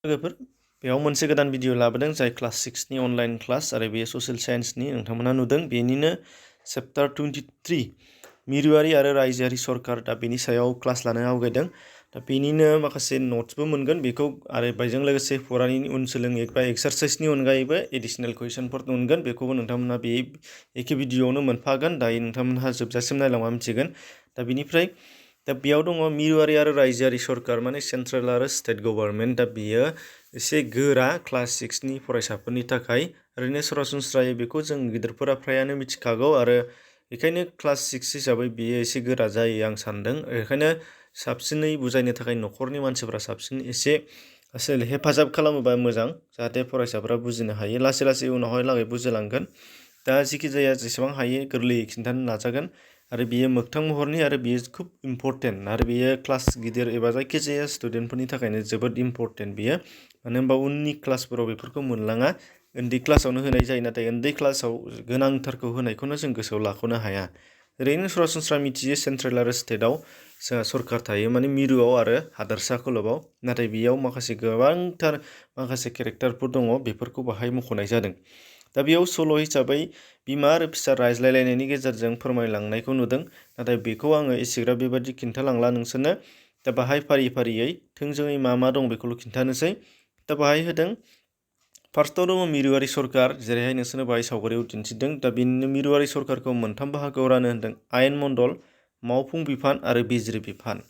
लोगोफोर बेयाव मोनसे गोदान भिडिअ लाबोदों जाय क्लास 6 नि अनलाइन क्लास आरो बेयो ससियेल साइन्सनि नोंथांमोना नुदों बेनिनो चैप्टार 23 मिरुआरि आरो रायजोआरि सरकार दा बेनि सायाव क्लास लानो आवगायदों दा बेनिनो माखासे नोट्सबो मोनगोन बेखौ आरो बेजों लोगोसे फरानि उन सोलों एबा एक्सारसाइजनि अनगायैबो एडिशनेल कुइसनफोर मोनगोन बेखौबो नोंथांमोना बे एखे भिडिअआवनो मोनफागोन दायो नोंथांमोनहा जोबजासिम नायलांबा मिथिगोन दा बेनिफ्राय दा बेयाव दङ मिरुआरि आरो रायजोआरि सरकार माने सेन्ट्रेल आरो स्टेट गभर्नमेन्ट दा बेयो एसे गोरा क्लास 6 नि फरायसाफोरनि थाखाय ओरैनो सरासनस्रायै बेखौ जों गिदिरफोरा फ्रायानो मिथिखागौ आरो बेखायनो क्लास 6 हिसाबै बेयो एसे गोरा जायो आं सानदों बेखायनो साबसिनै बुजायनो थाखाय न'खरनि मानसिफोरा साबसिन एसे हेफाजाब खालामोबा मोजां जाहाथे फरायसाफोरा बुजिनो हायो लासै लासै उनावहाय लागै बुजिलांगोन दा जिखि जाया जेसेबां हायो गोरलैयै खिन्थानो नाजागोन आरो बेयो मोगथां महरनि आरो बेयो खुब इम्पर्टेन्ट आरो बेयो क्लास गिदिर एबा जायखिजाया स्टुडेन्टफोरनि थाखायनो जोबोद इम्पर्टेन्ट बेयो मानो होनबा उननि क्लासफोराव बेफोरखौ मोनलाङा उन्दै क्लासावनो होनाय जायो नाथाय उन्दै क्लासाव गोनांथारखौ होनायखौनो जों गोसोआव लाख'नो हाया ओरैनो सरासनस्रा मिथियो सेन्ट्रेल आरो स्टेटआव जोंहा सरकार थायो माने मिरुआव आरो हादोरसा खलबाव नाथाय बेयाव माखासे गोबांथार माखासे केरेक्टारफोर दङ बेफोरखौ बाहाय मख'नाय जादों दा बेयाव सल' हिसाबै बिमा आरो फिसा रायज्लायलायनायनि गेजेरजों फोरमायलांनायखौ नुदों नाथाय बेखौ आङो एसेग्राब बेबादि खिन्थालांला नोंसोरनो दा बाहाय फारि फारियै थोंजोङै मा दं बेखौल' खिन्थानोसै दा बाहाय होदों फार्स्टआव दङ मिरुआरि सरकार जेरैहाय नोंसोरनो बाहाय सावगारियाव दिन्थिदों दा बिनिनो मिरुआरि सरकारखौ मोनथाम बाहागोआव रानो होनदों आयेन मण्डल मावफुं बिफान आरो बिजिर बिफान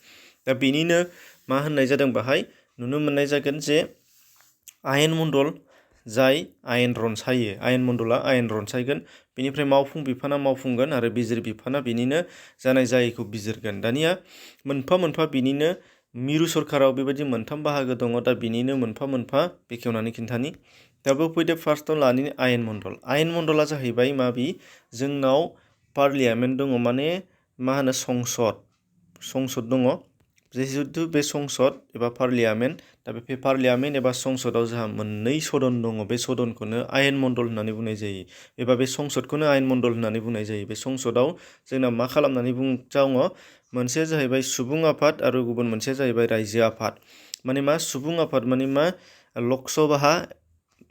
दा बेनिनो मा होननाय जादों बाहाय नुनो मोननाय जागोन जे आयेन मण्डल जाय आयेन रनसायो आयेन मण्डला आयेन रनसायगोन बेनिफ्राय मावफुं बिफाना मावफुंगोन आरो बिजिर बिफाना बेनिनो जानाय जायैखौ बिजिरगोन दानिया मोनफा मोनफा बिनिनो मिरु सरकाराव बेबायदि मोनथाम बाहागो दङ दा बिनिनो मोनफा मोनफा बेखेवनानै खिन्थानि दा बेयाव फैदो फार्स्टआव लानि आयेन मण्डला जाहैबाय माबि जोंनाव पार्लियामेन्ट दङ माने मा होनो संसद दङ जिहेतु बे संसद एबा पार्लियामेन्ट दा बे पार्लियामेन्ट एबा संसदआव जोंहा मोननै सदन दङ बे सदनखौनो आयेन मण्डल होननानै बुंनाय जायो एबा बे संसदखौनो आयेन मण्डल होननानै बुंनाय जायो बे संसदआव जोंना मा खालामनानै दङ मोनसेया जाहैबाय सुबुं आफाद आरो गुबुन मोनसेया जाहैबाय रायजो आफाद माने मा सुबुं आफाद माने मा लकसभा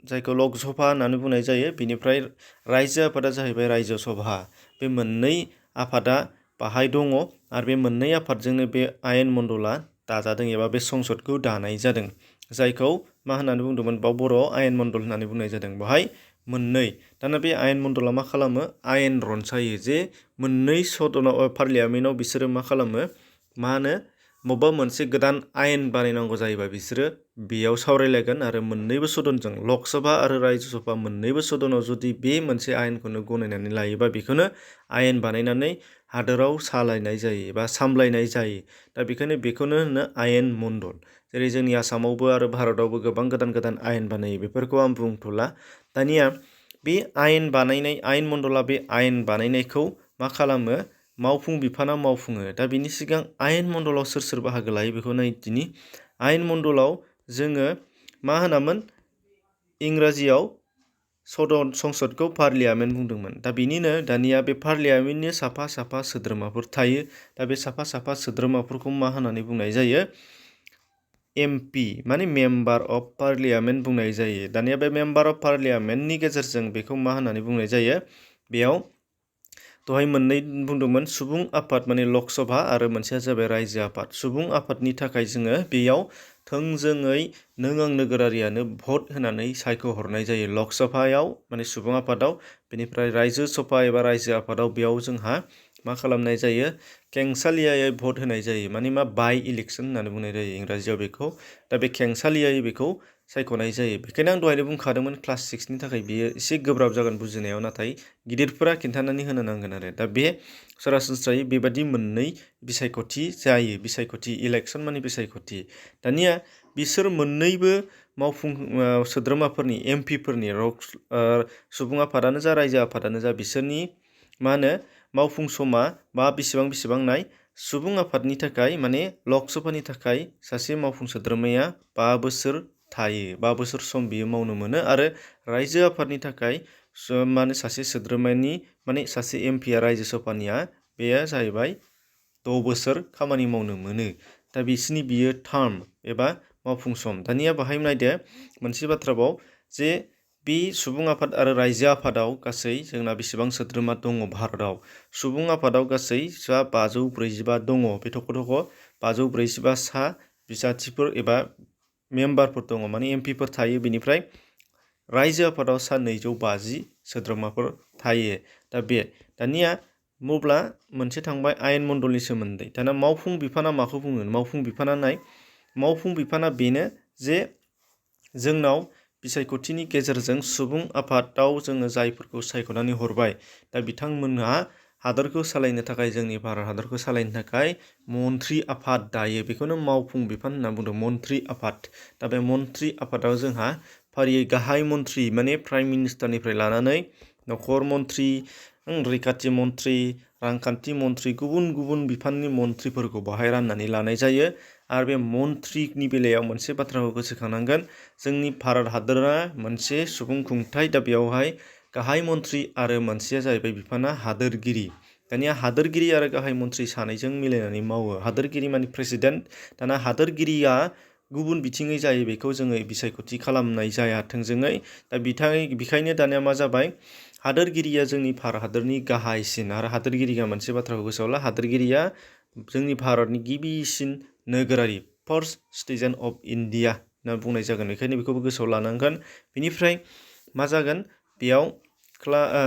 जायखौ लकसभा होननानै बुंनाय जायो बिनिफ्राय रायजो आफादा जाहैबाय रायजो सभा बे मोननै आफादा बाहाय दङ आरो बे मोननै आफादजोंनो बे आयेन मण्डला दाजादों एबा बे संसदखौ दानाय जादों जायखौ मा होननानै बुंदोंमोन बर'आव आयेन मण्डल होननानै बुंनाय जादों बेहाय मोननै दाना बे आयेन मण्डला मा खालामो आयेन रनसायो जे मोननै सदनाव पार्लियामेन्टआव बिसोरो मा खालामो मा होनो बबेबा मोनसे गोदान आयेन बानायनांगौ जायोबा बिसोरो बेयाव सावरायलायगोन आरो मोननैबो सदनजों लकसभा आरो रायजो सभा मोननैबो सदनाव जुदि बे मोनसे आयेनखौनो गनायनानै लायोबा बेखौनो आयेन बानायनानै हादोराव सालायनाय जायो एबा सामलायनाय जायो दा बेखौनो होनो आयेन मण्डल जेरै जोंनि आसामावबो आरो भारतआवबो गोबां गोदान गोदान आयेन बानायो बेफोरखौ आं बुंथ'ला दानिया बे आयेन मण्डला बे आयेन बानायनायखौ मा खालामो मावफुं बिफाना मावफुङो दा बिनि सिगां आयेन मण्डलाव सोर बाहागो लायो बेखौ नायदिनि आयेन मण्डलाव जोङो मा होनामोन इंराजियाव संसदखौ पार्लियामेन्ट बुंदोंमोन दा बिनिनो दानिया बे पार्लियामेन्टनि साफा सोद्रोमाफोर थायो दा बे साफा सोद्रोमाफोरखौ मा होननानै बुंनाय जायो MP माने मेम्बार अफ पार्लियामेन्ट बुंनाय जायो दानिया बे मेम्बार अफ पार्लियामेन्टनि गेजेरजों बेखौ मा होननानै बुंनाय जायो बेयाव दहाय मोननै बुंदोंमोन सुबुं आफाद माने लकसभा आरो मोनसेया जाबाय रायजो आफाद सुबुं आफादनि थाखाय जोङो बेयाव थोंजोङै नों आं नोगोरारियानो भट होनानै सायख'हरनाय जायो लकसभायाव माने सुबुं आफादाव बेनिफ्राय रायजो सभा एबा रायजो आफादाव बेयाव जोंहा मा खालामनाय जायो खेंसालियायै भट होनाय जायो माने मा बाइ इलेक्सन होननानै बुंनाय जायो इंराजियाव बेखौ दा बे खेंसालियायै बेखौ सायख'नाय जायो बेखायनो आं दहायनो बुंखादोंमोन क्लास 6 नि थाखाय बियो एसे गोब्राब जागोन बुजिनायाव नाथाय गिदिरफोरा खिन्थानानै होनो नांगोन आरो दा बे सरासनस्रायै बेबादि मोननै बिसायख'थि जायो बिसायख'थि इलेक्सन माने बिसायख'थि दानिया बिसोर मोननैबो मावफुं सोद्रोमाफोरनि MPफोरनि सुबुं आफादानो जा रायजो आफादानो जा बिसोरनि मा होनो मावफुं समा बा बेसेबां नाय सुबुं आफादनि थाखाय माने लकसभानि थाखाय सासे मावफुं सोद्रोमाया 5 बोसोर थायो 5 बोसोर सम बियो मावनो मोनो आरो रायजो आफादनि थाखाय माने सासे सोद्रोमानि माने सासे MPआ रायजो सभानिया बेयो जाहैबाय 6 बोसोर खामानि मावनो मोनो दा बिसिनि बियो टार्म एबा मावफुं सम। दानिया बाहाय नायदो मोनसे बाथ्राबाव जे बे सुबुं आफाद आरो रायजो आफादाव गासै जोंना बेसेबां सोद्रोमा दङ भारतआव। सुबुं आफादाव गासै सा 545 दङ। बे थख' 545 सा बिसाथिफोर एबा मेम्बारफोर दङ, माने एमपिफोर थायो। बेनिफ्राय रायजो आफादाव सा 250 सोद्रोमाफोर थायो। दा बे दानिया मब्ला मोनसे थांबाय आयेन मण्डलनि सोमोन्दै। दाना मावफुं बिफाना माखौ बुङो? मावफुं बिफाना नाय, मावफुं बिफाना बेनो जे जोंनाव बिसायख'थिनि गेजेरजों सुबुं आफादाव जोङो जायफोरखौ सायख'नानै हरबाय, दा बिथांमोनहा हादरखौ सालायनो थाखाय, जोंनि भारत हादरखौ सालायनो थाखाय मन्त्रि आफाद दायो। बेखौनो मावफुं बिफान होनना बुंदों, मन्त्रि आफाद। दा बे मन्त्रि आफादाव जोंहा फारियै गाहाय मन्त्रि माने प्राइम मिनिस्टारनिफ्राय लानानै नखर मन्त्रि, रैखाथि मन्त्रि, रांखान्थि मन्त्रि, गुबुन गुबुन बिफाननि मन्त्रिफोरखौ बाहाय राननानै लानाय जायो। आरो बे मन्त्रिनि बेलायाव मोनसे बाथ्राखौ गोसोखांनांगोन, जोंनि भारत हादरा मोनसे सुबुं खुंथाय। दा बेयावहाय गाहाय मन्त्रि आरो मोनसेया जाहैबाय बिफाना हादोरगिरि। दानिया हादोरगिरि आरो गाहाय मन्त्रि सानैजों मिलायनानै मावो। हादोरगिरि माने प्रेसिडेन्ट। दाना हादोरगिरिया गुबुन बिथिङै जायो, बेखौ जोङो बिसायख'थि खालामनाय जाया थोंजोङै। दा बेखायनो दानिया मा जाबाय, हादोरगिरिया जोंनि भारत हादरनि गाहायसिन। आरो हादोरगिरिया मोनसे बाथ्राखौ गोसोआव ला, हादोरगिरिया जोंनि भारतनि गिबिसिन नोगोरारि, फार्स्ट सिटिजेन अफ इन्डिया होनना बुंनाय जागोन। बेखायनो बेखौबो गोसोआव लानांगोन। बेनिफ्राय मा जागोन बेयाव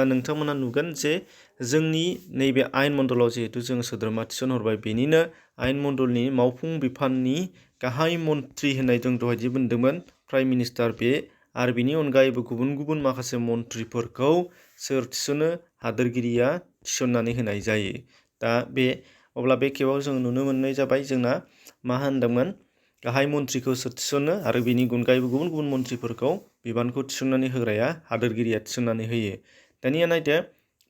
नोंथांमोना नुगोन जे जोंनि नैबे आयेन मण्डलाव जिहेतु जों सोद्रोमा थिसनहरबाय, बेनिनो आयेन मण्डलनि मावफुं बिफाननि गाहाय मन्त्रि होननाय जों दहायदि बुंदोंमोन, प्राइम मिनिस्टार। बे आरो बिनि अनगायैबो गुबुन गुबुन माखासे मन्त्रिफोरखौ सोर थिसनो? हादोरगिरिया थिसननानै होनाय जायो। दा अब्ला बे खेबाव जों नुनो मोननाय जाबाय, जोंना मा होनदोंमोन, गाहाय मन्त्रिखौ सोर थिसनो आरो बिनि अनगायैबो गुबुन गुबुन मन्त्रिफोरखौ बिबानखौ थिसननानै होग्राया हादोरगिरिया थिसननानै होयो। दानिया नायदो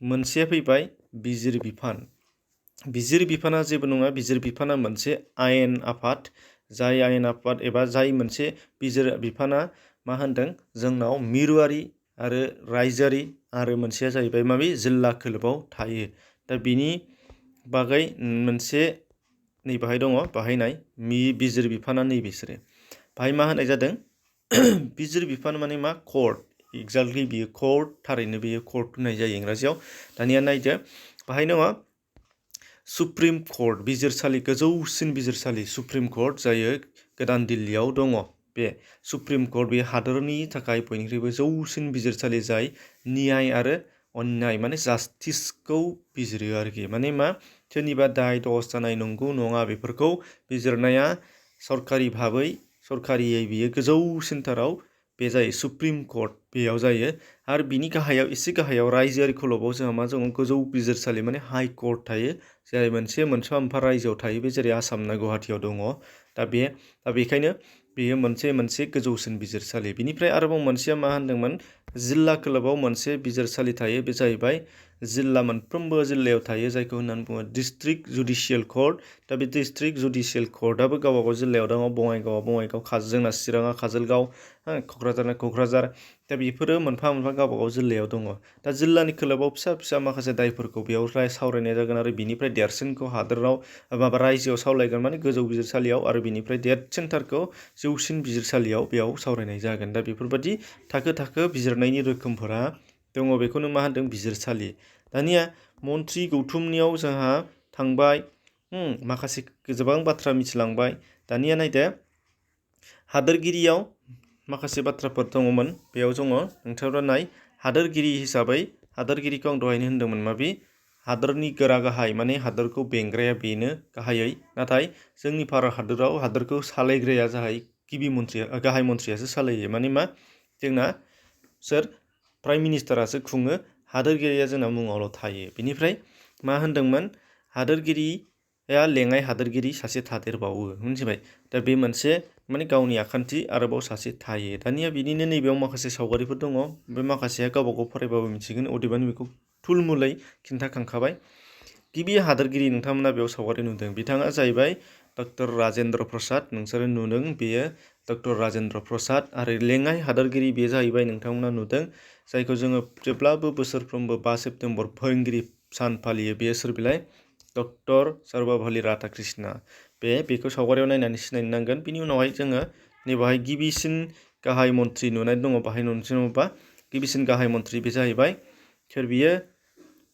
मोनसेया फैबाय बिजिर बिफान। बिजिर बिफाना जेबो नङा, बिजिर बिफाना मोनसे आयेन आफाद। जाय आयेन आफाद एबा जाय मोनसे बिजिर बिफाना मा होनदों, जोंनाव मिरुआरि आरो रायजोआरि आरो मोनसेया जाहैबाय माबे जिल्ला खोलोबाव थायो। दा बिनि बागै मोनसे नै बाहाय दङ, बाहायनाय बिजिर बिफाना नैबेसोरो। बाहाय मा होनाय जादों, बिजिर बिफान माने मा? कर्ट। एक्जाक्टलि बियो कर्ट, थारैनो बियो कर्ट होननाय जायो इंराजियाव। दानिया नायदो बाहाय दङ सुप्रिम कर्ट, बिजिरसालि, गोजौसिन बिजिरसालि सुप्रिम कर्ट, जायो गोदान दिल्लीयाव दङ। बे सुप्रिम कर्ट बे हादरनि थाखाय बयनिख्रुइबो जौसिन बिजिरसालि, जाय न्याय आरो अन्याय माने जास्टिसखौ बिजिरो आरोखि। माने मा, सोरनिबा दाय दस जानाय नंगौ नङा बेफोरखौ बिजिरनाया सरकारि भाबै, सरकारियै बियो गोजौसिनथाराव बे जायो सुप्रिम कर्ट, बेयाव जायो। आरो बिनि गाहायाव, एसे गाहायाव रायजोआरि खलबाव जोंहा मा दङ, गोजौ बिजिरसालि माने हाइ कर्ट थायो, जाय मोनसे मोनफा मोनफा रायजोआव थायो। बे जेरै आसामना गुवाहाटियाव दङ। दा बेखायनो बेयो मोनसे गोजौसिन बिजिरसालि। बिनिफ्राय आरोबाव मोनसेया मा होनदोंमोन, जिल्ला खोलोबाव मोनसे बिजिरसालि थायो। बे जाहैबाय जिल्ला, मोनफ्रोमबो जिल्लायाव थायो, जायखौ होननानै बुङो डिस्ट्रिक्ट जुडिसियेल कर्ट। दा बे डिस्ट्रिक्ट जुडिसियेल कर्टआबो गावबागाव जिल्लायाव दङ। बङाइगाव, जोंना चिराङा काजलगाव, क'क्राझारना क'क्राझार। दा बेफोरो मोनफा मोनफा गावबागाव जिल्लायाव दङ। दा जिल्लानि खोलोबाव फिसा फिसा माखासे दायफोरखौ बेयाव सावरायनाय जागोन। आरो बिनिफ्राय देरसिनखौ हादोराव रायजोआव सावलायगोन, माने गोजौ बिजिरसालियाव। आरो बिनिफ्राय देरसिनथारखौ जौसिन बिजिरसालियाव बेयाव सावरायनाय जागोन। दा बेफोरबायदि थाखो थाखो बिजिरनायनि रोखोमफोरा दङ। बेखौनो मा होनदों, बिजिरसालि। दानिया मन्त्रि गौथुमनियाव जोंहा थांबाय, माखासे गोबां बाथ्रा मिथिलांबाय। दानिया नायदो हादोरगिरियाव माखासे बाथ्राफोर दङमोन, बेयाव दङ। नोंथाङा नाय, हादोरगिरि हिसाबै, हादोरगिरिखौ आं दहायनो होनदोंमोन माबे, हादोरनि गोरा गाहाय, माने हादोरखौ बेंग्राया बेनो गाहायै। नाथाय जोंनि भारत हादोराव हादोरखौ सालायग्राया जाबाय गिबि मन्त्रिया, गाहाय मन्थ्रियासो सालायो। माने मा, जोंना सोर, प्राइम मिनिस्टारासो खुङो। हादोरगिरिया जोंना मुङावल' थायो। बेनिफ्राय मा होनदोंमोन, हादोरगिरिया लेङाइ हादोरगिरि सासे थादेरबावो, मिथिबाय। दा बे मोनसे माने गावनि आखान्थि आरोबाव सासे थायो। दानिया बिनिनो नैबेयाव माखासे सावगारिफोर दङ। बे माखासेया गावबागाव फरायबाबो मिथिगोन, अदेबानि बेखौ थुलमुलै खिन्थाखांखाबाय। गिबि हादोरगिरि नोंथांमोना बेयाव सावगारि नुदों, बिथाङा जाहैबाय डक्टर राजेन्द्र प्रसाद। नोंसोरो नुदों, बेयो डक्टर राजेन्द्र प्रसाद। आरो लेङाइ हादोरगिरि बे जाहैबाय, नोंथांमोना नुदों, जायखौ जोङो जेब्लाबो बोसोरफ्रोमबो 5 सेप्तेम्बर फोरोंगिरि सान फालियो। बेयो सोर बिलाय, डक्टर सर्वपल्ली राधाकृष्ण। बेखौ सावगारियाव नायनानै सिनायनो नांगोन। बिनि उनावहाय जोङो नैबेहाय गिबिसिन गाहाय मन्थ्रि नुनाय दङ बाहाय मोनसे नङाबा गिबिसिन गाहाय मन्थ्रि बे जाहैबाय सोर बियो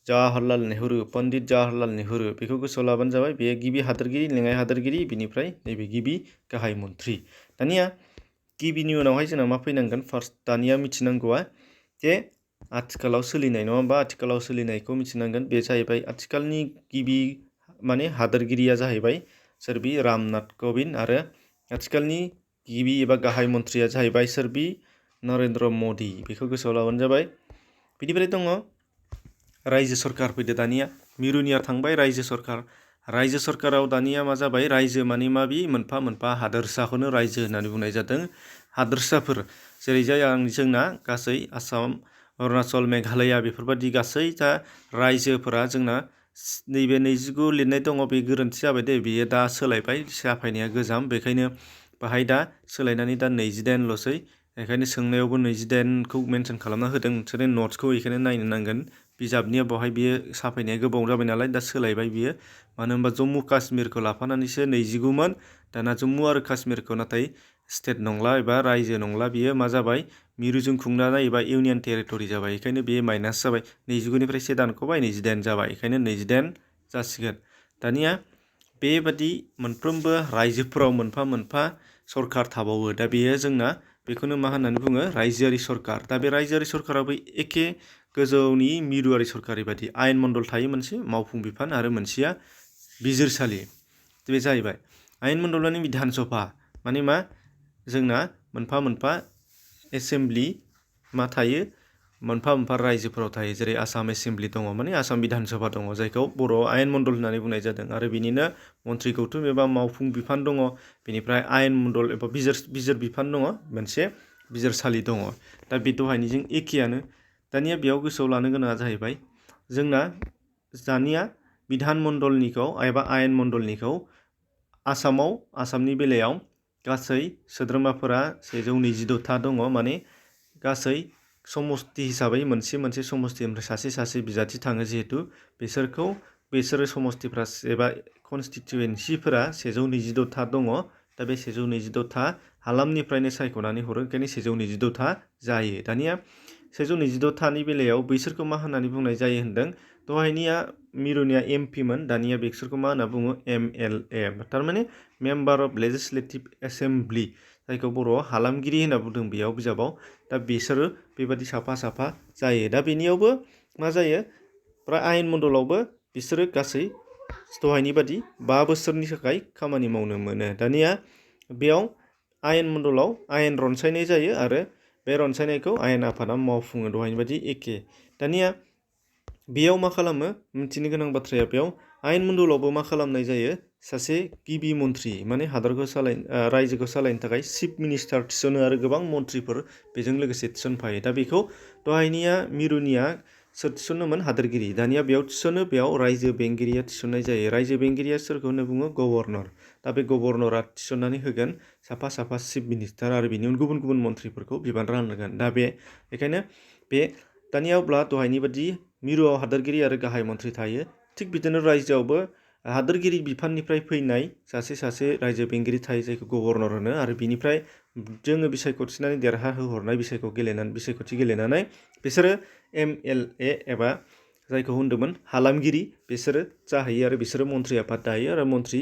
जवाहरलाल नेहरू पन्डित जवाहरलाल नेहरू बेखौ गोसोआव लाबानो जाबाय बेयो गिबि हादोरगिरि लेङाइ हादोरगिरि बिनिफ्राय नैबे गिबि गाहाय मन्थ्रि दानिया गिबिनि उनावहाय जोंना मा फैनांगोन फार्स्ट दानिया मिथिनांगौआ जे आथिखालाव सोलिनाय नङा होमबा आथिखालाव सोलिनायखौ मिथिनांगोन बे जाहैबाय आथिखालनि गिबि माने हादोरगिरिया जाहैबाय सोर बि रामनाथ कोविन्द आरो आथिखालनि गिबि एबा गाहाय मन्थ्रिया जाहैबाय सोर बि नरेन्द्र मदि बेखौ गोसोआव लाबानो जाबाय बिनिफ्राय दङ रायजो सरकार फैदो दानिया मिरुनिया थांबाय रायजो सरकाराव दानिया मा जाबाय रायजो माने माबि मोनफा मोनफा हादोरसाखौनो रायजो होननानै बुंनाय जादों हादोरसाफोर जेरैजाय जोंना गासै आसाम अरुणाचल मेघालया बेफोरबायदि गासै दा रायजोफोरा जोंना नैबे 29 लिरनाय दङ बे गोरोन्थि जाबाय दे बेयो दा सोलायबाय साफायनाया गोजाम बेखायनो बाहाय दा सोलायनानै दा 28ल'सै बेखायनो सोंनायावबो 28खौ मेनसन खालामना होदों नोंसोरो नट्सखौ बेखायनो नायनो नांगोन बिजाबनिया बहाय बियो साफायनाया गोबाव जाबाय नालाय दा सोलायबाय बियो मानो होनबा जम्मु काश्मीरखौ लाफानानैसो 29मोन दाना जम्मु आरो काश्मीरखौ नाथाय स्टेट नंला एबा रायजो नंला बियो मा जाबाय मिरुजों खुंजानाय एबा इउनियन टेरिटरि जाबाय बेखायनो बेयो माइनास जाबाय 29निफ्राय 1 दानख'बाय 28 जाबाय बेखायनो 28 जासिगोन दानिया बेबादि मोनफ्रोमबो रायजोफोराव मोनफा मोनफा सरकार थाबावो दा बेयो जोंना बेखौनो मा होननानै बुङो रायजोआरि सरकार दा बे रायजोआरि सरकाराबो एखे गोजौनि मिरुआरि सरकारि बादि आयेन मण्डल थायो मोनसे मावफुं बिफान आरो मोनसेया बिजिरसालि बे जाहैबाय आयेन मण्डल माने बिधान सभा माने मा जोंना मोनफा मोनफा एसेम्ब्लि मा थायो मोनफा मोनफा रायजोफोराव थायो जेरै आसाम एसेम्ब्लि दङ माने आसाम बिधान सभा दङ जायखौ बर'आव आयेन मण्डल होननानै बुंनाय जादों आरो बिनिनो मन्थ्रि गौथुम एबा मावफुं बिफान दङ बेनिफ्राय आयेन मण्डल एबा बिजिर बिफान दङ मोनसे बिजिरसालि दङ दा बे दहायनिजों एखेयानो दानिया बेयाव गोसोआव लानो गोनाङा जाहैबाय जोंना दानिया बिधान मण्डलनिखौ एबा आयेन मण्डलनिखौ आसामनि बेलायाव गासै सोद्रोमाफोरा 122था दङ माने गासै समस्ति हिसाबै मोनसे समस्तिनिफ्राय सासे बिजाथि थाङो जिहेतु बिसोरो समस्तिफ्रा एबा कनस्टिटुवेन्सिफोरा 122था दङ दा बे 122था हालामनिफ्रायनो सायख'नानै हरो ओंखायनो 122था जायो दानिया 122थानि बेलायाव बैसोरखौ मा होननानै बुंनाय जायो होनदों दहायनिया मिरुनिया एमपिमोन दानिया बिसोरखौ मा होनना बुङो एमएलए थारमाने मेम्बार अफ लेजिस्लेटिभ एसेम्ब्लि जायखौ बर'आव हालामगिरि होनना बुंदों बेयाव बिजाबाव दा बिसोरो बेबादि साफा जायो दा बेनियावबो मा जायो फ्राय आयेन मण्डलावबो बिसोरो गासै दहायनि बादि 5 बोसोरनि थाखाय खामानि मावनो मोनो दानिया बेयाव आयेन मण्डलाव आयेन रनसायनाय जायो आरो बे रनसायनायखौ आयेन आफादा मावफुङो दहायनि बादि एखे दानिया बेयाव मा खालामो मिथिनो गोनां बाथ्राया बेयाव आयेन मण्डलावबो मा खालामनाय जायो सासे गिबि मन्थ्रि माने हादरखौ रायजोखौ सालायनो थाखाय चिफ मिनिस्टार थिसनो आरो गोबां मन्थ्रिफोर बेजों लोगोसे थिसनफायो दा बेखौ दहायनिया मिरुनिया सोर थिसनोमोन हादोरगिरि दानिया बेयाव थिसनो बेयाव रायजो बेंगिरिया थिसननाय जायो रायजो बेंगिरिया सोरखौ होनना बुङो गभर्नर दा बे गभर्नरा थिसननानै होगोन साफा चिफ मिनिस्टार आरो बिनि गुबुन गुबुन मन्थ्रिफोरखौ बिबान रानहोगोन दा बेखायनो बे दानिया अब्ला दहायनि बादि मिरुआव हादोरगिरि आरो गाहाय मन्थ्रि थायो थिग बिदिनो रायजोआवबो हादोरगिरि बिफाननिफ्राय फैनाय सासे रायजो बेंगिरि थायो जायखौ गभर्नर होनो आरो बिनिफ्राय जोङो बिसायख'थिनानै देरहाहोहरनाय बिसायख'थि गेलेनानै बिसोरो एमएलए एबा जायखौ होनदोंमोन हालामगिरि बिसोरो जाहैयो आरो बिसोरो मन्थ्रि आफाद दायो आरो मन्थ्रि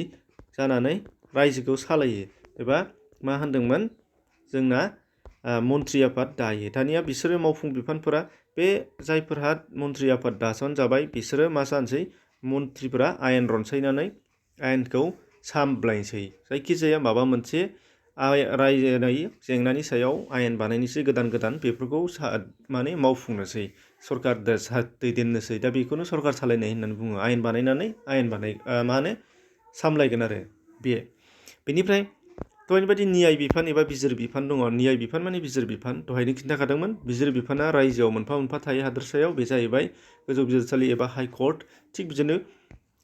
जानानै रायजोखौ सालायो एबा मा होनदोंमोन जोंना मन्थ्रि आफाद दायो दानिया बिसोरो मावफुं बिफानफोरा बे जायफोरहा मन्थ्रि आफाद दासनजाबाय बिसोरो मा जानोसै मन्थ्रिफोरा आयेन रनसायनानै आयेनखौ सामलायनोसै जायखिजाया माबा मोनसे रायजोनि जेंनानि सायाव आयेन बानायनोसै गोदान बेफोरखौ माने मावफुंनोसै सरकार दैदेननोसै दा बेखौनो सरकार सालायनाय होननानै बुङो आयेन बानायनानै सामलायगोन आरो बेनिफ्राय दहायनि बायदि नियाय बिफान एबा बिजिर बिफान दङ नियाय बिफान माने बिजिर बिफान दहायनो खिन्थाखादोंमोन बिजिर बिफाना रायजोआव मोनफा थायो हादोरसायाव बे जाहैबाय गोजौ बिजिरसालि एबा हाइ कर्ट थिग बिदिनो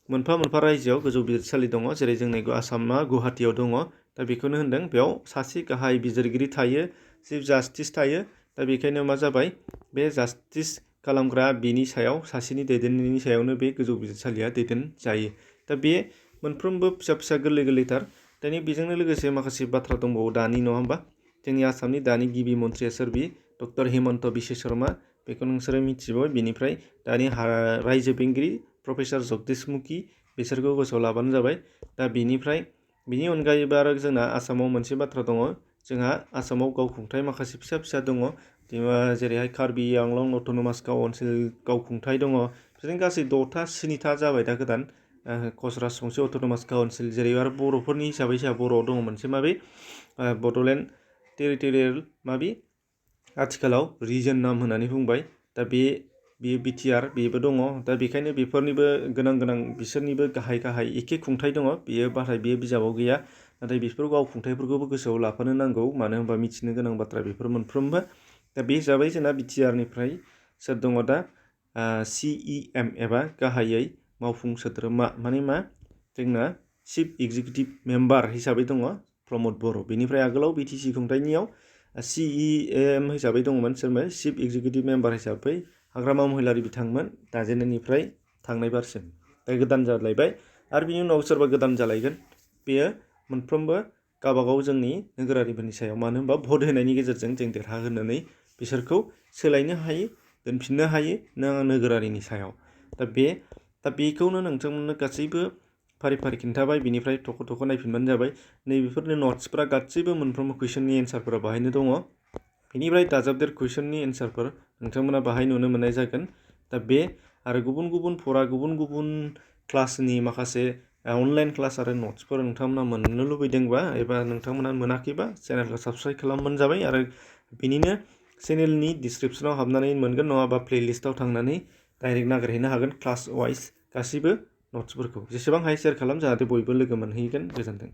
मोनफा रायजोआव गोजौ बिजिरसालि दङ जेरै जोंनि आसामा गुवाहाटियाव दङ दा बेखौनो होनदों बेयाव सासे गाहाय बिजिरगिरि थायो चिफ जास्टिस थायो दा बेखायनो मा जाबाय बे जास्टिस खालामग्रा बिनि सायाव सासेनि दैदेननायनि सायावनो बे गोजौ बिजिरसालिया दैदेन जायो दा बे मोनफ्रोमबो फिसा गोरलैथार दानि बेजोंनो लोगोसे माखासे बाथ्रा दंबावो दानि नङा होमबा जोंनि आसामनि दानि गिबि मन्थ्रिया सोर बि डक्टर हिमन्त बिश्व शर्मा बेखौ नोंसोरो मिथिबाय बेनिफ्राय दानि रायजो बेंगिरि प्रफेसर जगदीश मुखी बिसोरखौ गोसोआव लाबानो जाबाय दा बिनि अनगायैबो आरो जोंना आसामाव मोनसे बाथ्रा दङ जोंहा आसामाव गावखुंथाय माखासे फिसा फिसा दङ जेरैहाय कार्बि आंलं अट'नमास ओनसोल गावखुंथाय दङ बिदिनो गासै 6टा 7टा जाबाय दा गोदान राजबंसि अट'नमास काउन्सिल जेरै आरो बर'फोरनि हिसाबै जोंहा बर'आव दङ मोनसे माबे बड'लेण्ड टेरिटरियेल माबि आथिखालाव रिजन नाम होननानै बुंबाय दा बेयो बिटिआर बेबो दङ दा बेखायनो बेफोरनिबो गोनां बिसोरनिबो गाहाय एखे खुंथाय दङ बेयो बिजाबाव गैया नाथाय बेफोर गावखुंथायफोरखौबो गोसोआव लाफानो नांगौ मानो होनबा मिथिनो गोनां बाथ्रा बेफोर मोनफ्रोमबो दा बे हिसाबै जोंना बिटिआरनिफ्राय सोर दङ दा CEM एबा गाहायै मावफुं सोद्रोमा माने मा जोंना चिफ एक्जिकिउटिभ मेम्बार हिसाबै दङ प्रमद बर' बेनिफ्राय आगोलाव बिटिसि खुंथायनियाव CEM हिसाबै दंमोन सोरमोन चिफ एक्जिकिउटिभ मेम्बार हिसाबै हाग्रामा महिलारि बिथांमोन दाजेननायनिफ्राय थांनाय बारसिम दा गोदान जालायबाय आरो बिनि उनाव सोरबा गोदान जालायगोन बेयो मोनफ्रोमबो गावबागाव जोंनि नोगोरारिफोरनि सायाव मानो होनबा भट होनायनि गेजेरजों जों देरहाहोनानै बिसोरखौ सोलायनो हायो दोनफिननो हायो नोगोरारिनि सायाव दा बेखौनो नोंथांमोननो गासैबो फारि फारि खिन्थाबाय बिनिफ्राय थख' नायफिनबानो जाबाय नैबेफोरनि नट्सफोरा गासैबो मोनफ्रोमबो कुइसननि एन्सारफोरा बाहायनो दङ बेनिफ्राय दाजाबदेर कुइसननि एन्सारफोर नोंथांमोना बाहाय नुनो मोननाय जागोन दा बे आरो गुबुन क्लासनि माखासे अनलाइन क्लास आरो नट्सफोर नोंथांमोना मोननो लुबैदोंबा एबा नोंथांमोना मोनाखैबा चेनेलखौ साबस्क्राइब खालामबानो जाबाय आरो बिनिनो चेनेलनि डिसक्रिपसनाव हाबनानै मोनगोन नङाबा प्लेलिस्टआव थांनानै डाइरेक्ट नागिरहैनो हागोन क्लास वाइज गासैबो नट्सफोरखौ जेसेबां हायो शेयार खालाम जाहाथे बयबो लोगो मोनहैगोन गोजोन्थों।